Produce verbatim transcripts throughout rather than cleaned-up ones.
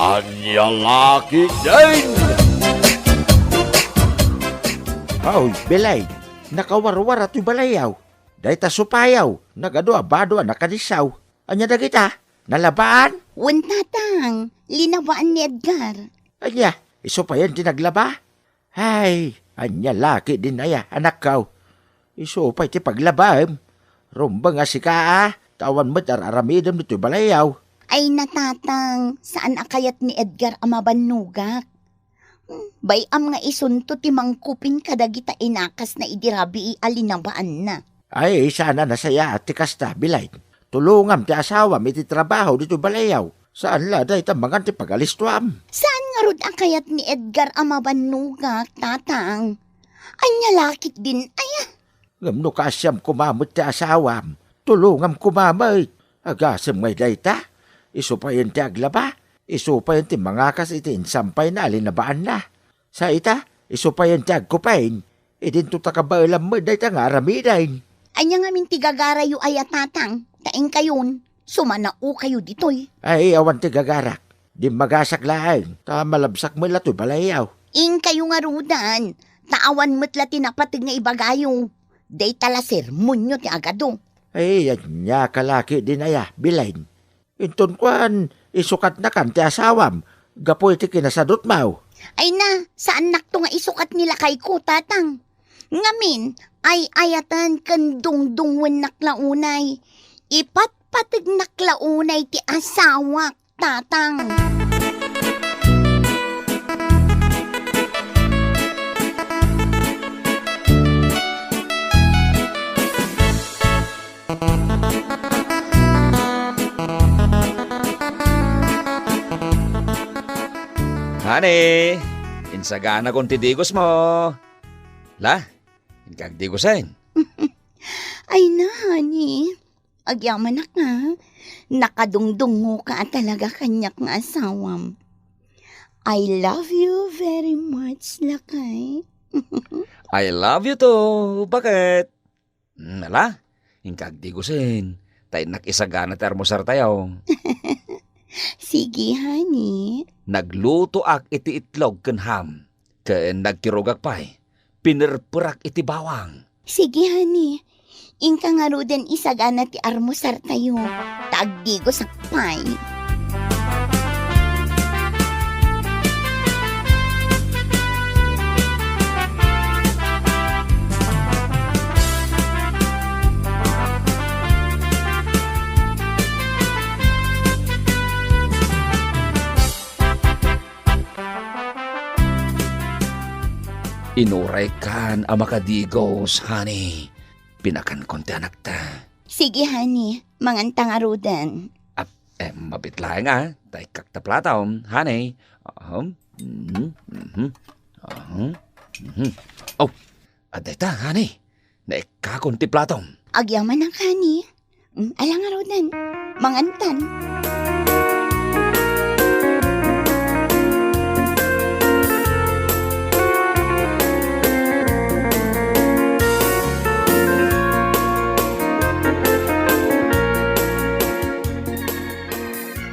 Ania la ketdin? Aw, Belay, nakawarwara toy balayaw. Dayta supayaw, nagadu a bado a nakadissaw. Ania dagita? Nalabaan? Wen, Tatang, linabaan ni Edgar. Ania, isu payen ti naglaba? Ay, ania la ketdin aya, anakko? Isu pay ti paglabaem. Rumbeng a sika a, ta awan met ar-aramidem ditoy balayaw. Ay, Tatang, saan a kayat ni Edgar a mabannogak. Bay-am nga isunto ti mangkupin kadagita inakasna idi rabii a linabaanna. Ay, saan a nasayaat ti kasta, Belay. Tulongam ti asawam iti trabaho ditoy balayaw. Saan la dayta mangan ti pagalistuam. Saan ngarud a kayat ni Edgar a mabannogak, Tatang? Ania la ketdin aya? Ngem no kaasiam koma met ti asawam, tulongam koma met. Agasem ngay dayta? Isu payen ti aglaba, isu payen ti mangakas iti insampayna a linabaanna. Sa ita, isu payen ti agkupin, idinto ta kabaelam met dayta nga aramiden. Ania ngamin ti gagarayo aya, Tatang? Ta inkayon, sumanaokayo ditoy. Ay, awan ti gagarak. Dimmagasak laeng, ta malabsak met la toy balayaw. Inkayo ngaruden, ta awan met la ti napateg nga ibagayo. Dayta la sermonyo ti agadu. Ay, ania ka la ketdin aya, Belay. Inton kuan, isukatnakan ti asawam gapu iti kinasadutmo. Ay na, saannakto nga isukat ni lakayko, Tatang. Ngamin, ay-ayaten ken dungdungngoennak la unay. Ipatpategnak la unay ti asawak, Tatang. Honey, insaganakon ti digosmo. La, inka agdigosen. Ay na, honey. Agyamanak nga. Nakadungdungngoka a talaga kaniak nga asawam. I love you very much, lakay. I love you too. Bakit? Hmm, ala, inka agdigosen, ta innak isagana ti almusartayo. Sige, honey. Naglutoak iti itlog ken ham, ken nagkirugak pay. Pinerperak iti bawang. Sige, honey. Inka ngaruden isagana ti almusartayo. Ta agdigosak pay. Inuraykan a makadigos, honey. Pinakankon ti anakta. Sige, honey. Manganta ngaruden. Ap-, eh, mabit laeng, ah. Ta ikkak ta plato, honey. Aham. Mhm, mhm. Aham. Mhm. Oh, adda ita, honey. Naikkakon ti plato. Agyamanak, honey. Mm, ala ngaruden. Mangantan.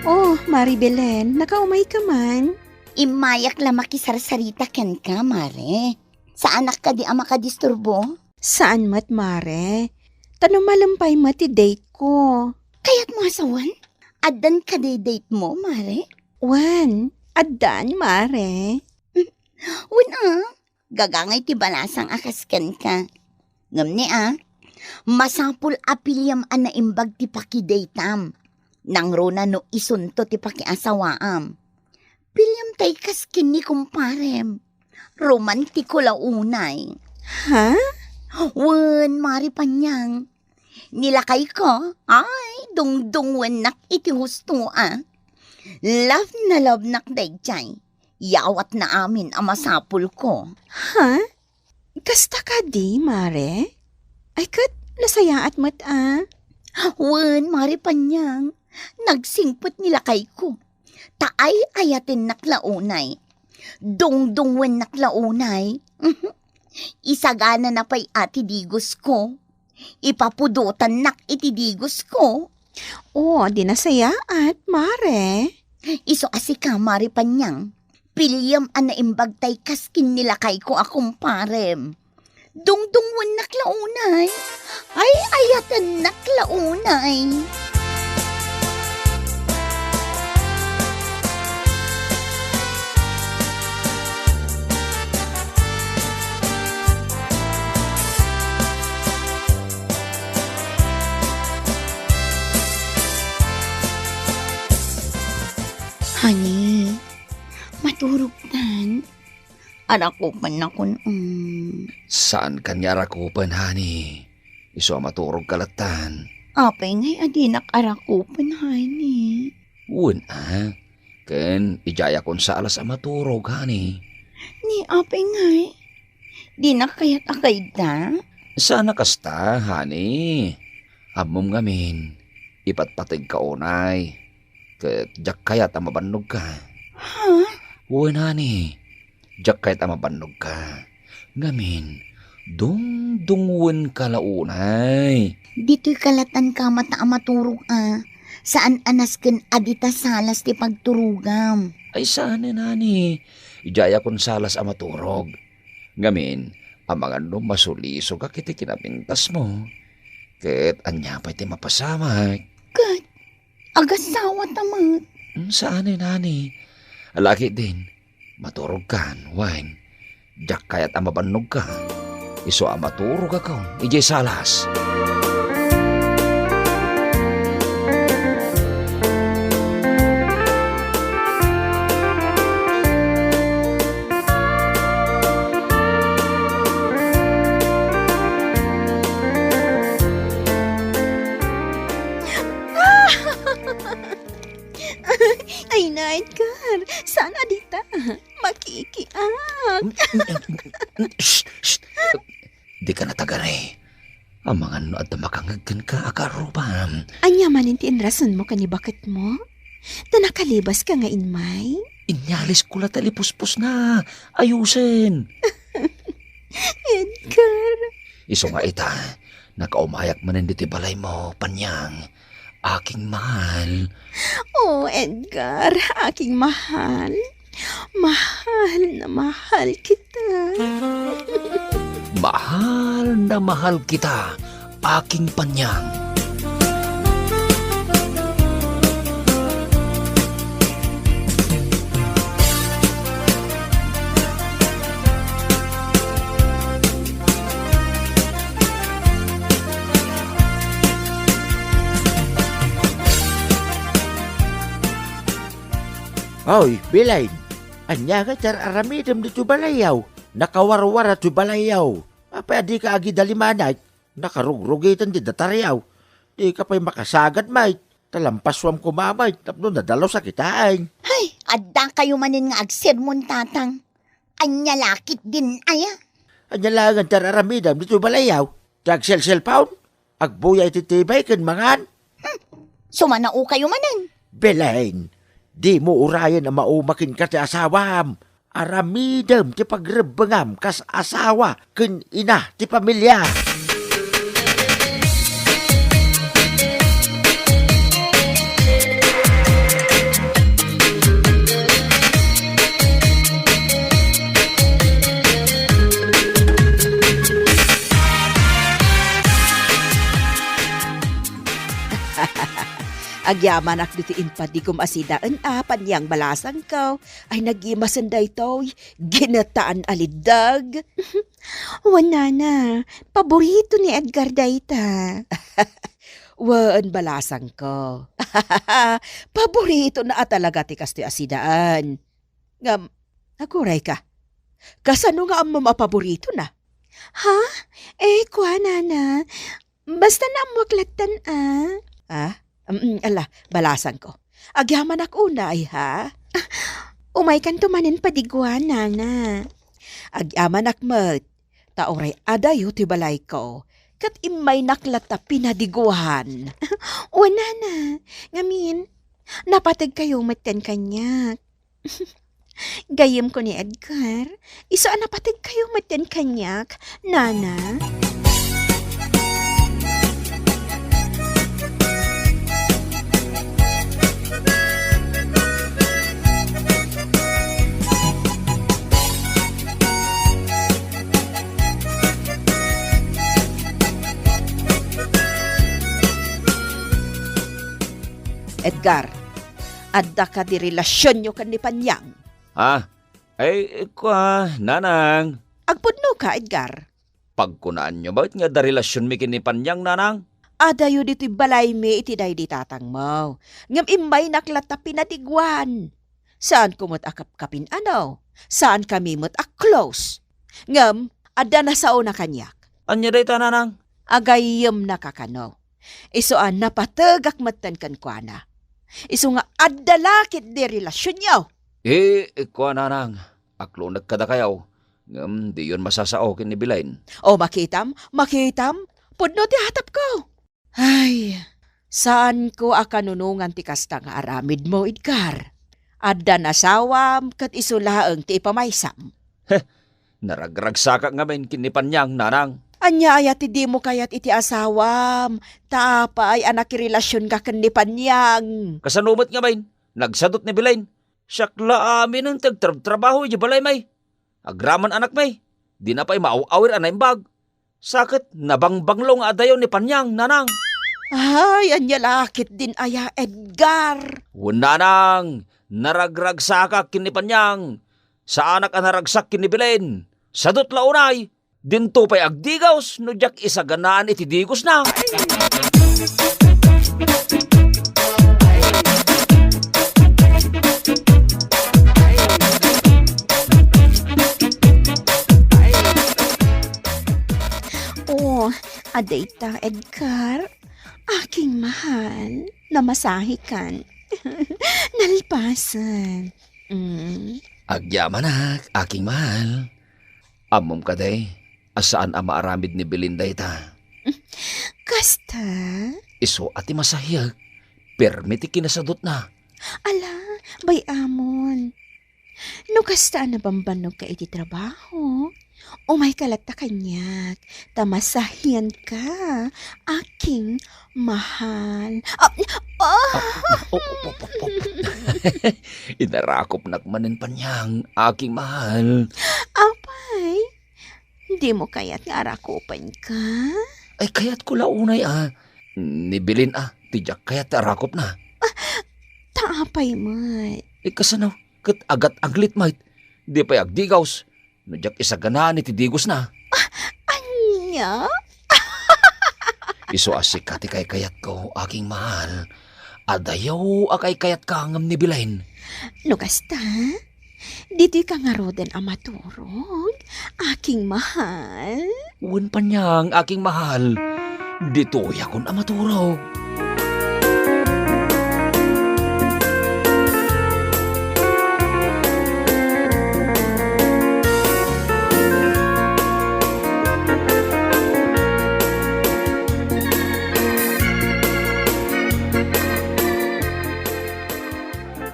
Oh, Mari Belen, nakaumayka man? Immayak la makisarsarita kenka, Mare. Saanak kadi a makadisturbo? Saan met, Mare. Ta no malem pay met ti date ko. Kayatmo a sawen? Addan kadi date mo, Mare? Wen, addan, Mare. Wen a, gagangay ti balasang a kas kenka. Ngem ni a, masapul a piliam a naimbag ti pakidateam. Nangruna no isunto ti pakiasawaam. Piliam tay kas ken ni kumparem. Romantiko la unay. Ha? Wen, Mari Panyang. Ni lakayko, ay, dungdungngoennak iti husto a. Love na love nak daydiay. Yawatna amin a masapulko. Ha? Kasta kadi, Mare? Ay, ket nasayaat met a. Wen, Mari Panyang, nagsingpet ni lakayko. Ta ay-ayatennak la unay. Dungdungngoennak la unay. Isaganana pay a ti digosko. Ipapudotannak iti digosko. O, di nasayaat, Mare. Isu a sika, Mari Panyang, piliem a naimbag tay kas ken ni lakayko a kumparem. Dungdungngoennak la unay. Ay, ayatennak la unay. Honey, maturogtan. Arakupennakon, mm. Saan kan nga arakupen, honey? Isu a maturog ka lattan. Apay ngay a dinak arakupen, honey? Wen a. Ken idiayakon salas a maturog, honey. Ni apay ngay? Dinak kayat a kayda? Saan a kasta, honey. Ammom ngamin, ipatpategka unay. Ket diak kayat a mabannogka. Ha? Wen, honey. Diak kayat a mabannogka. Ngamin, dungdungngoenka la unay. Ditoy kalatan ka mata a maturog a. Saan a nasken a dita salas ti pagturogam. Ay, saanen, honey. Idiayakon salas a maturog. Ngamin, amangan no masulisogak iti kinapintasmo. Ket ania pay ti mapasamak? Ket agasawata met. Hmm, saanen, honey. Ala ketdin, maturogkan, wen. Diak kayat a mabannogka. Isu a maturogakon idiay salas. Ay, na, Edgar. Saan a dita? Makikiak. Shh, shh. Dika natagari. Amangan no adda makangngeg kenka a kaarrubam. Ania manen ti inrasonmo ken ni baketmo? Ta nakalibaska nga immay? Inyalisko la ta lipuspos na. Ayusen. Edgar. Isu nga ita, nakaumayak manen ditoy balaymo, Panyang. Aking mahal. Oh, Edgar, aking mahal. Mahal na mahal kita. Mahal na mahal kita, aking Panyang. Oy, Belen, ania nga ti ar-aramidem ditoy balayyo? Nakawarwara toy balayyo. Apay a dika agidalimanay? Nakarugrugiten ti dataryo. Dika pay makasagad met. Talampasuam koma met tapno nadalusak itaeng. Hay, adda kayo manen nga agsermon, Tatang. Ania la ketdin aya? Ania laengen ti ar-aramidem ditoy balayyo? Ti agselselpon? Agbuya iti T V ken mangan? Hmm, sumanao kayo manen. Belen, dimo urayen a mauma kenka ti asawam. Aramidem ti pagrebbengam kas asawa ken ina ti pamilia. Agyamanak ditoy impadigom a sidaen a Panyang balasangko. Ay, nagimasen daytoy. Ginataan a liddeg. Wen, nana, paborito ni Edgar dayta. Wen, balasangko. Paboritona a talaga ti kastoy a sidaen. Ngem, agurayka. Kasano nga ammom a paboritona? Ha? Eh, kua, nana. Basta naammoak lattan, a. Ah? Mm, ala, balasangko. Agyamanak unay, ha? Ah, umaykanto manen padiguan, nana. Agyamanak met, ta uray adayo ti balayko, ket immaynak latta pinadiguan. Wen, nana, ngamin, napategkayo met ken kaniak. Gayyemko ni Edgar, isu a napategkayo met ken kaniak, nana. Edgar, adda kadi relasionyo ken ni Panyang? Ha? Ay, kua, Nanang. Agpudno ka, Edgar? Pagkunaanyo met nga adda relasionmi ken ni Panyang, Nanang? Adayo ditoy balaymi iti daydi tatangmo. Ngem immaynak latta pinadiguan. Saanko met a kapkapin-ano. Saankami met a close. Ngem, adda nasaona kaniak. Ania dayta, Nanang? Agayyemnaka kano. Isu a napategak metten kenkuana. Isu nga adda la ketdi relasionyo. Eh, kua, Nanang, aklonek kadakayo, ngem diyon masasao ken ni Belen. O, makitam, makitam, pudno ti atapko. Ay, saanko a kanunongan ti kasta nga aramidmo, Edgar. Adda nasawam ket isu laeng ti ipamaysam. Heh, naragragsakak ngamin ken ni Panyang, Nanang. Ania aya ti dimo kayat iti asawam? Ta apay a nakirelasionka ken ni Panyang? Kasano met ngamin? Nagsadut ni Belen. Siak la aminen ti agtrabtrabaho idiay balaymi. Agraman anakmi. Dina pay maaw-awir a naimbag. Sa ket nabangbanglo nga adayo ni Panyang, Nanang. Ay, ania la ketdin aya, Edgar? Wen, Nanang, naragragsakak ken ni Panyang. Saanak a naragsak ken ni Belen. Sadut la unay. Dinto pay agdigaws no diak isaganaan iti digosna. Oh, adayta, Edgar. Aking mahal, namasahikan. Nalpasan. Mm. Agyamanak, aking mahal. Ammom kadi a saan a maaramid ni Belen dayta? Kasta? Isu a ti masahiek, permi ti kinasadutna. Ala, bay-amon. No kasta a nabambannog ka iti trabaho, umayka latta kaniak, ta masahianka, aking mahal. Ah, ah! Ah, oh, oh, oh, oh, oh. Inarakopnak manen, Panyang, aking mahal. Apay, dimo kayat nga arakopenka? Ay, kayatko la unay a. Ni Belen a, ti diak kayat ti arakopna. Ah, ta apay met? Eh, kasano? Ket agat-anglit met. Di pay agdigaws no diak isaganaan iti digosna. Ah, ania? Isu a sika ti kaykayatko, aking mahal. Adayo a kaykayatka ngem ni Belen. No kasta, ditoyka ngaruden a maturog, aking mahal? Wen, Panyang, aking mahal. Ditoyakon a maturog.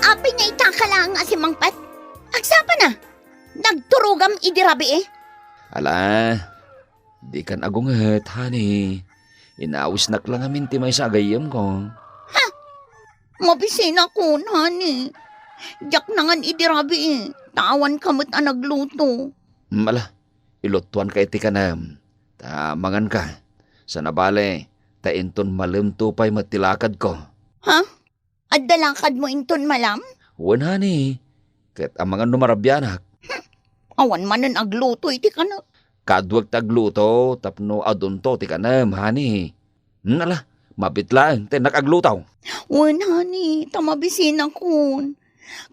Apay nga ita ka laeng a simmangpet? Agsapa na. Nagturogam idi rabii. Ala, dikan agunget, honey. Inawisnak la ngamin ti maysa a gayyemko. Ha? Mabisinakon, honey. Diak nangan idi rabii, ta awanka met a nagluto. Mm, ala, ilutuanka iti kanem, ta manganka. Sana bale, ta inton malemto pay met ti lakadko. Ha? Adda lakadmo inton malem? Wen, honey. Ket amangan no marabianak. Hmm. Awan manen agluto iti kanem. Kaduak ti agluto tapno adunto ti kanem, honey. Hmm, ala, mabiit laeng ti innak agluto. Wen, honey, ta mabisinakon.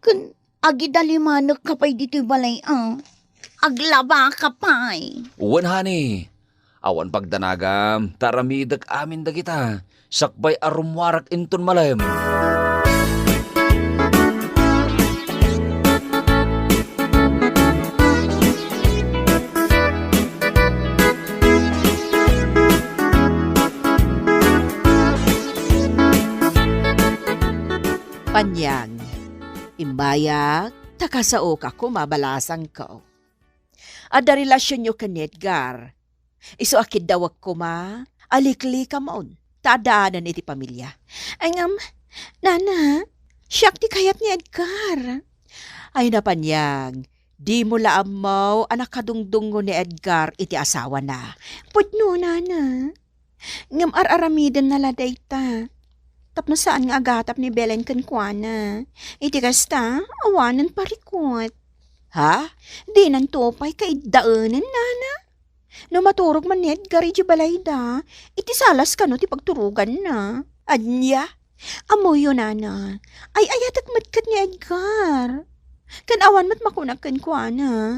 Ken agidalimanekka pay ditoy balay a. Aglabaka pay. Wen, honey. Awan pagdanagam, ta aramidek amin dagita, sakbay a rummuarak inton malem. Panyang, imbayak, ta kasaoka koma balasangko. Adda relasionyo ken ni Edgar. Isu a kiddawek koma, aliklikamon, ta addaanen iti pamilia. Ay, ngem, nana, siak ti kayat ni Edgar. Ay, Panyang, dimo la ammo a nakadungdungngo ni Edgar iti asawana. Pudno, nana. Ngem ar-aramidenna la dayta. tapno saan nga agatap ni Belen kenkuana. Iti kasta, awanen parikut. Ha? Dinanto pay kaiddaenen, nana? No maturog man ni Edgar idiay balayda, iti salas kano ti pagturoganna. Ania? Ammoyo, nana, ay-ayatek met ket ni Edgar. Ken awan met makunak kenkuana.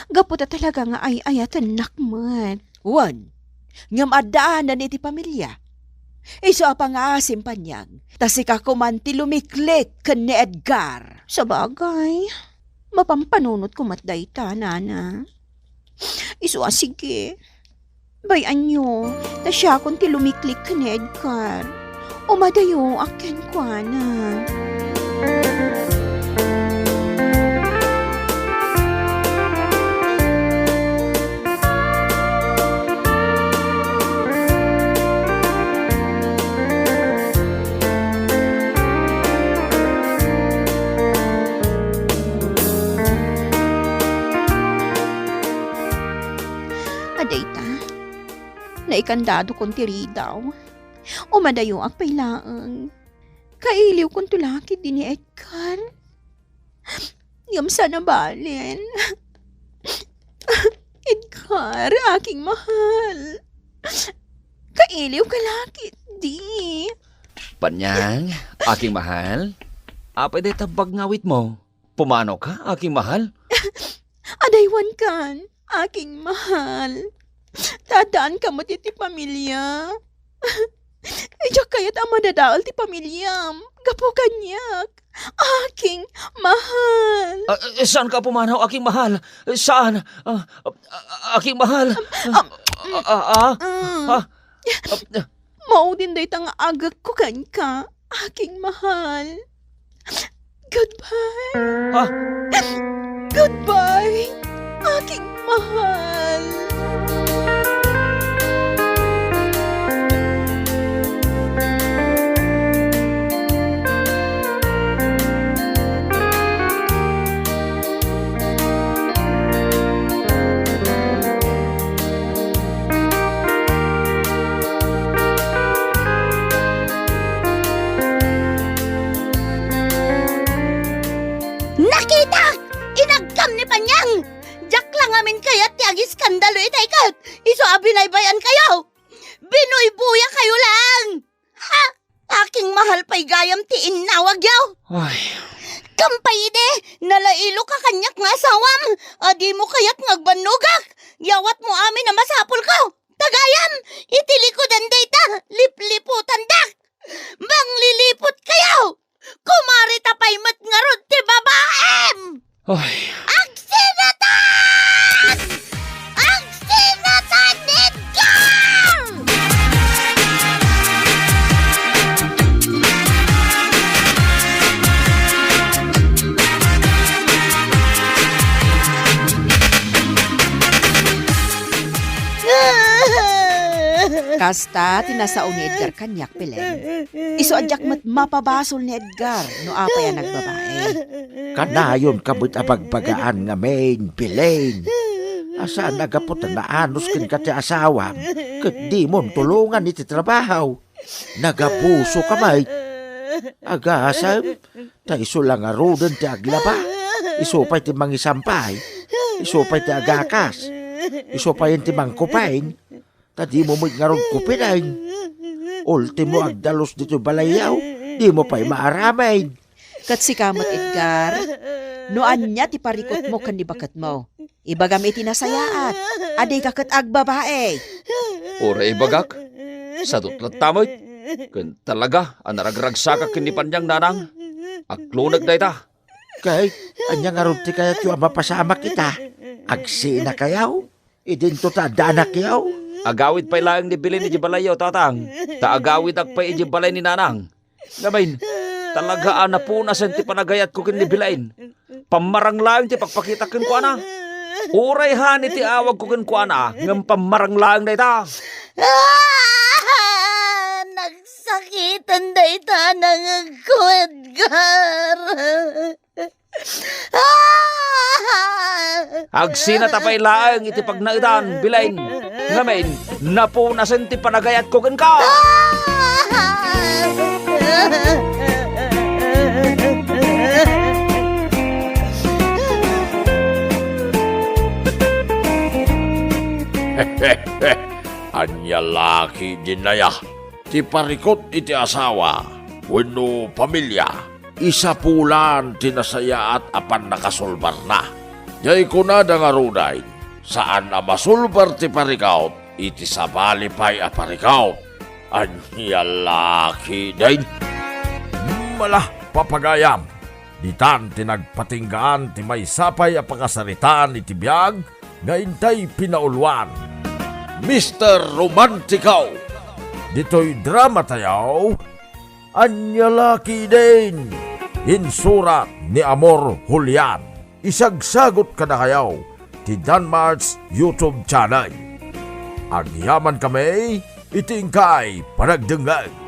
Gapu ta talaga nga ay-ayatennak met. Wen, ngem addaanen iti pamilia. Isu a pangaasim, Panyang, ta sika koman ti lumiklik ken ni Edgar. Sabagay, mapampanunotko met dayta, nana. Isu a sige. Bay-anyo, ta siakon ti lumiklik ken ni Edgar. Umadayo a kenkuana. Adayta, naikandadokon ti ridaw. Umadayoak pay laeng. Kailiwkonto la ketdi ni Edgar. Ngem saan a balen. Edgar, aking mahal. Kailiwka la ketdi. Panyang, aking mahal. Apay dayta bag nga awitmo? Pumanaw ka, aking mahal? Adaywankan, aking mahal. Ta addaanka met iti pamilia. Diak kayat a madadael ti pamiliam gapu kaniak, aking mahal. Ah, eh, saanka a pumanaw, aking mahal. Saan? Ah, ah, ah, aking mahal. Ah, ah, ah, ah, ah. Maudin dayta nga agekko kenka, aking mahal. Goodbye. Ah. Goodbye, aking mahal. Nakitak! Inagkam ni Panyang! Diak la ngamin kayat ti agiskandalo itay ket isu a binaybay-ankayo! Binuybuyakayo laeng! Ha? Aking mahal pay gayam ti innawagyo. Ay. Kam pay idi, nalailo ka kaniak nga asawam, a dimo kayat nga agbannogak. Yawatmo amin a masapulko. Ta gayam, iti likudan dayta, lipliputandak. Mangliliput kayo. Kumari ta pay met ngarud ti babaem. Ay. Agsinatan! Agsinatan, Edgar! Kasta ti nasao ni Edgar kaniak, Belen. Isu a diak met mapabasol ni Edgar no apay a nagbabae. Kanayonka met a bagbagaan ngamin, Belen. A saan a gapu ta naanus kenka ti asawam, ket dimon tulongan iti trabaho. Nagabusoka met. Agasem, ta isu la ngaruden ti aglaba. Isu pay ti mangisampay. Isu pay ti agakas. Isu pay ti mangkupeng. Ta dimo met ngarud kupinen. Ultimo, agdalus ditoy balayyo, dimo pay maaramid. Ket sika met, Edgar, no ania ti parikutmo ken ni baketmo, ibagam iti nasayaat a dika ket agbabae. Uray ibagak, sadut latta met, ken talaga a naragragsakak ken ni Panyang, nanang. Aklonek dayta. Ket ania ngarud ti kayatyo a mapasamak ita? Agsinakayo? Idinto ta adda anakyo? Agawid pay laeng ni Belen idiay balayyo, tatang, ta agawidak pay idiay balay ni nanang. Ngamin, talaga a napunasen ti panagayatko ken ni Belen. Pammarang laeng ti pagpakitak kenkuana. Uray hani ti awagko kenkuana, ngem pammarang laeng dayta. Ah! Nagsakiten dayta a nangegko, Edgar. Agsinata pay laeng iti pagnaedan, Belen. Ngamin, napunasen ti panagayatko kenka. Ania la ketdin aya ti parikut iti asawa wenno pamilia? Isapulan ti nasayaat a pannakasulbarna. Diay kunada ngaruden, saan a masulbar ti parikut iti sabali pay a parikut. Ania la ketdin? Mala, papagayam, ditan ti nagpatinggaan ti maysa pay a pakasaritaan iti biag nga intay pinauluan. Mister Romantico! Ditoy drama tayo, Ania la ketdin? Insurat ni Amor Julian. Isagsagut kadakayo ti Danmart's YouTube channel. Agyaman kami iti inkay panagdengngeg.